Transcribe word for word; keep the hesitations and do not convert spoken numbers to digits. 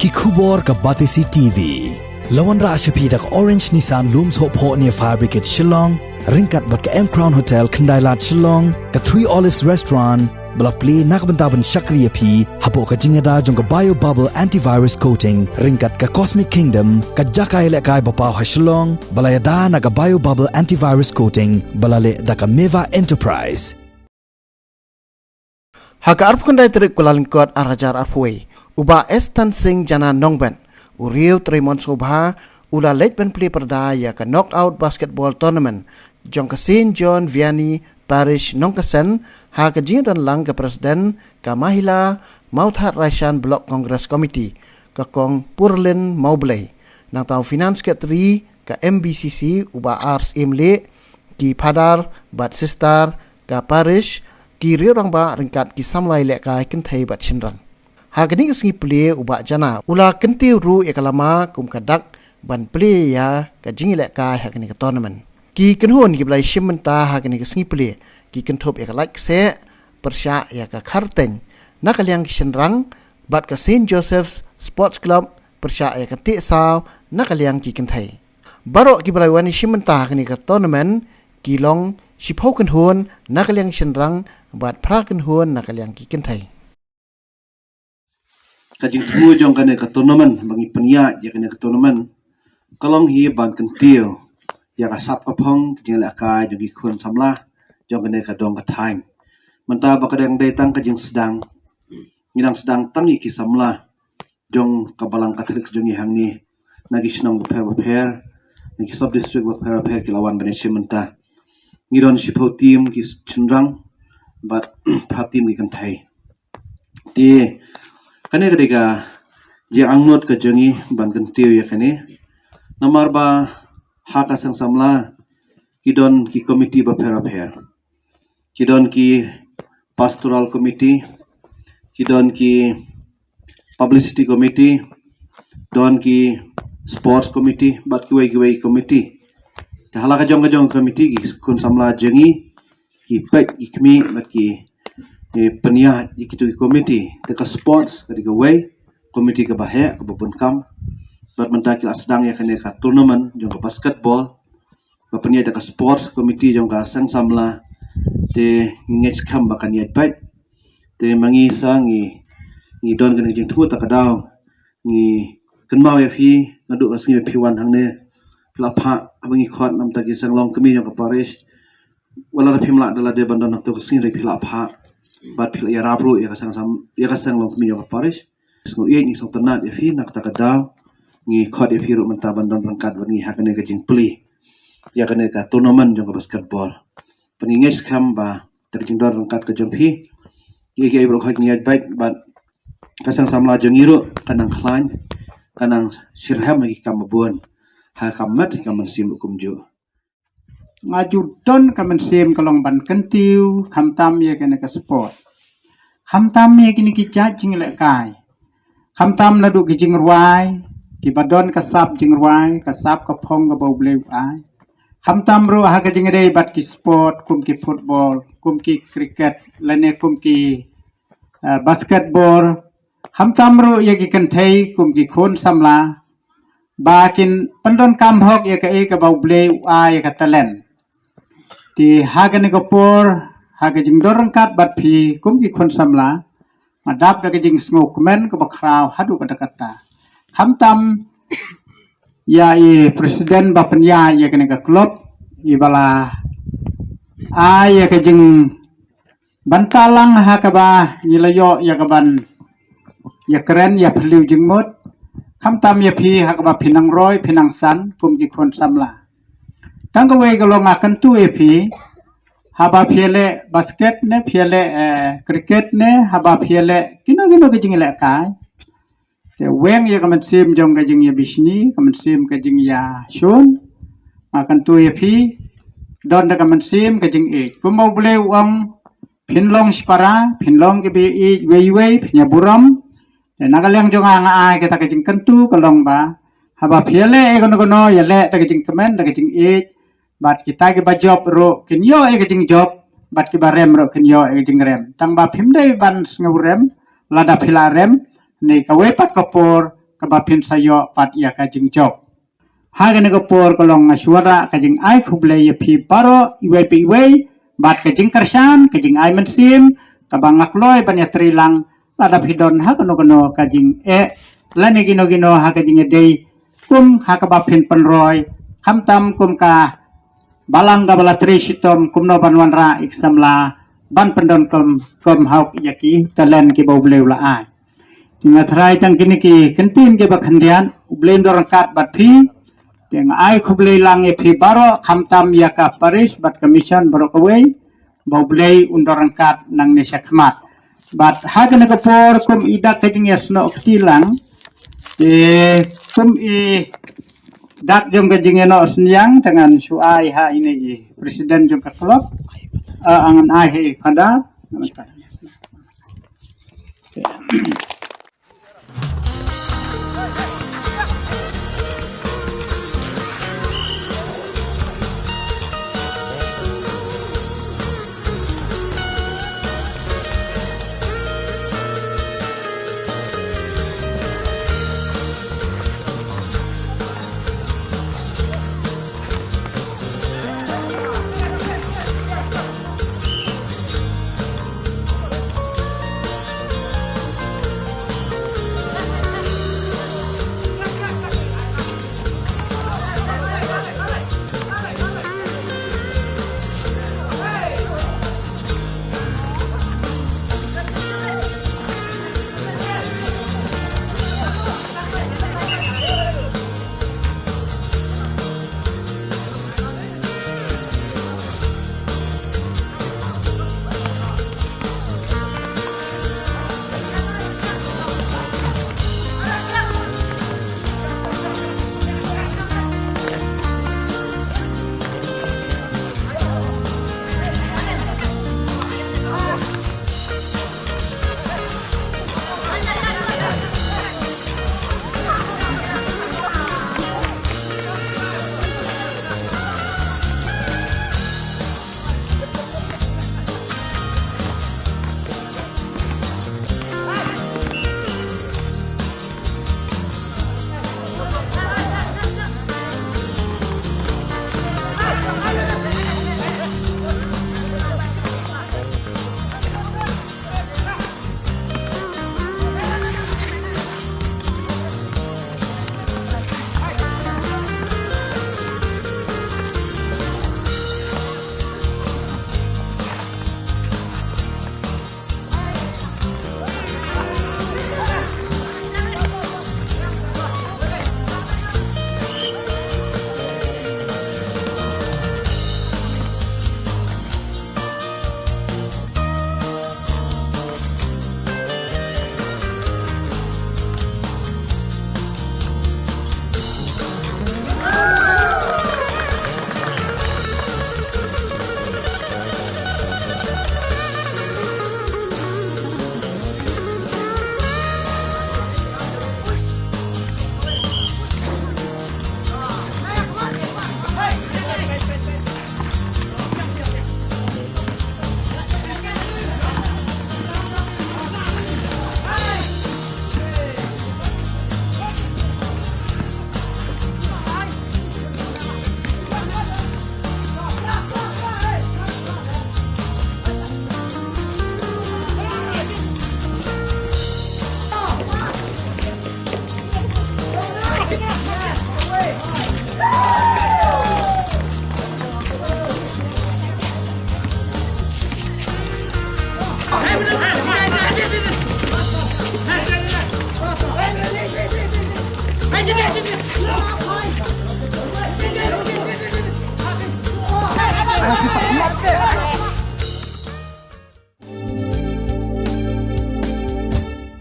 Ki khubor ka Batesi T V. La wanrah sha phi da ka Orange Nissan Lum Sohphoh near Fire Brigade Shillong, ryngkat bad ka M Crown Hotel Khyndailad Shillong, ka Three Olives Restaurant, ba la plie na ka bynta ban shakri ïa phi hapoh ka jingïada jong ka Bio Bubble Antivirus Coating, ryngkat ka Cosmic Kingdom, ka jaka ïalehkai ba paw ha Shillong, ba la ïada na ka Bio Bubble Antivirus Coating, ba la leh da ka Meva Enterprise. Ha ka arphew khyndai tarik Kyllalyngkot ar hajar arphew wei, u Bah Estan Singh Jana Nongbet, u riew trei mon sngewbha, u la leit ban plie pyrda ïa ka knockout basketball tournament jong ka Saint John Vianney Parish Nongkasen, ha ka jingdon lang ka President ka Mahila Mawthadraishan Block Congress Committee, ka Kong Purlin Mawblei, nangta u Finance Secretary ka M B C C, u Bah R Syiemlieh, ki Phadar bad Sister ka Parish, ki riew rangbah ryngkat ki samla ïalehkai kynthei bad shynrang. Ha kane ka sngi plie u Bah Jana u la kyntiew ruh ïa ka lama kum ka dak ban plie ïa ka jingïalehkai ha kane ka tournament. Ki kynhun kiba la shim bynta ha kane ka sngi plie ki kynthup ïa ka Laitkaseh, pyrshah ïa ka Kharteng na ka liang ki shynrang, bad ka Saint Joseph's Sports Club, pyrshah ïa ka Tiehsaw na ka liang ki kynthei. Baroh kiba la wan ïashim bynta ha kane ka tournament ki long shiphew kynhun na ka liang ki shynrang bad phra kynhun na ka liang ki kynthei. Ka jingthmu jong kane ka tournament, ba ngi pynïaid ïa kane ka tournament, ka long hi ban kyntiew ïa ka sap ka phong ka jingïalehkai jong ki khun samla jong kane ka dong ka thaiñ. Mynta ba ka dang dei tang ka jingsdang, ngi dang sdang tang ïa ki samla jong ka Balang Katholik jong ngi hangne, na ki shnong bapher bapher, na ki sub district bapher bapher ki la wan ban ïashim bynta. Ngi don shiphew team ki shynrang bad phra team ki kynthei. Te kane ka dei ka jingangnud ka jong ngi ban kyntiew ïa kane. Namar ba ha ka seng samla ki don ki committee bapher bapher. Ki don ki pastoral committee, ki don ki publicity committee, don ki sports committee bad kiwei kiwei committee. Te ha la ka jong ka jong committee ki khun samla jong ngi ki peit ki khmih bad ki, ki pynïaid ïa kitu ki committee. Te ka sports ka dei kawei committee kaba heh kaba bun kam. Bad mynta ki la sdang ïa kane ka tournament jong ka basketball, ba pynïaid da ka sports committee jong ka seng samla. Te ngi ngeit skhem ba kan ïaid beit. Te ma ngi sa ngi, ngi don kane ka jingthmu ta ka daw ngi kynmaw ïa phi naduh ka sngi ba phi wan hangne. Phi la phah haba ngi khot namar ki seng longkmie jong ka parish. Wat la phim lah da lade ban don hangto ka sngi, hynrei phi la phah bad phi la ïarap ruh ïa ka seng sam, ïa ka seng longkmie jong ka parish. Sngewieit ngi sngewtynnat ïa phi na kata ka daw ngi khot ïa phi ruh mynta ban don ryngkat bad ngi ha kane ka jingplie ïa kane ka tournament jong ka basketball. Bad ngi ngeit skhem ba da ka jingdon ryngkat ka jong phi, ïa kiei baroh ki hoi kin ïaid beit bad ka seng samla jong ngi ruh ka nang khlaiñ, ka nang shitrhem ha ki kam ba bun, ha ka met ka mynsiem ruh kumjuh. Nga ju don ka mynsiem ka long ban kyntiew khamtam ïa kane ka sport, khamtam ïa kine ki jait jingïalehkai, khamtam naduh ki jingrwai kiba don ka sap jingrwai, ka sap ka phong kaba U Blei u ai, khamtam ruh ha ka jingïadei bad ki sport kum ki football, kum ki cricket lane kum ki, eh, basketball, khamtam ruh ïa ki kynthei kum ki khun samla ba kin pyndonkam hok ïa kaei kaba U Blei u ai ïa ka talent. Te ha kane ka por, ha ka jingdon ryngkat bad phi kum ki khun samla, nga dap da ka jingsngewkmen kaba khraw haduh katta katta. Khamtam ïa i president ba pynïaid ïa kane ka club, iba la ai ïa ka jing bynta lang ha kaba ngi la ïoh ïa ka ban ïakren ïaphylliew jingmut, khamtam ïa phi ha kaba phi nang roi phi nang san kum ki khun samla. Tang kawei ka long, nga kyntu ïa phi, haba phi ïaleh basket ne phi ïaleh, eh, cricket ne, haba phi ïaleh kino kino ki jingïalehkai, te weng ïa ka mynsiem jong ka jingïabishni, ka mynsiem ka jingïashun. Nga kyntu ïa phi, don da ka mynsiem ka jingïeit. Kumba U Blei u ong, phin long shipara, phin long kiba ïeit iwei iwei, phin ïaburom. Te na ka liang jong nga, nga ai kata ka jingkyntu ka long ba, haba phi ïaleh ïa kano kano, ïaleh da ka jingkmen, da ka jingïeit. Bad kita kiba jop ruh kin ïoh ïa ka jingjop, bad kiba rem ruh kin ïoh ïa ka jingrem. Tang ba phim dei ban sngewrem lada phi la rem, ne kawei pat ka por kaba phin sa ïoh pat ïa ka jingjop. Ha kane ka por ka long nga shu wanrah ka jingai khublei ïa phi baroh iwei pa iwei, bad ka jingkyrshan, ka jingai mynsiem kaba nga kloi ban ïatrei lang, lada phi don ha kano kano ka jingeh lane kino kino ha ka jingïadei kum ha kaba phin pynroi, khamtam kum ka balang kaba la trei shitom kumno ban wanrah ïa ki samla ban pyndonkam kum ha u ïa ki talent kiba U Blei u la ai. Te nga tharai tang kine ki kyntien kiba khyndiat, U Blei un don ryngkat bad phi. Te nga ai khublei lang ïa phi baroh, khamtam ïa ka parish bad ka mission baroh kawei, ba U Blei un don ryngkat nangne shakhmat. Bad ha kane ka por kum i dak ka jingïasnoh kti lang, te kum i dak jong ka jingïasnoh synñiang, te ngan shu ai ha ine i president jong ka club. Ah, ngan ai ha i Father.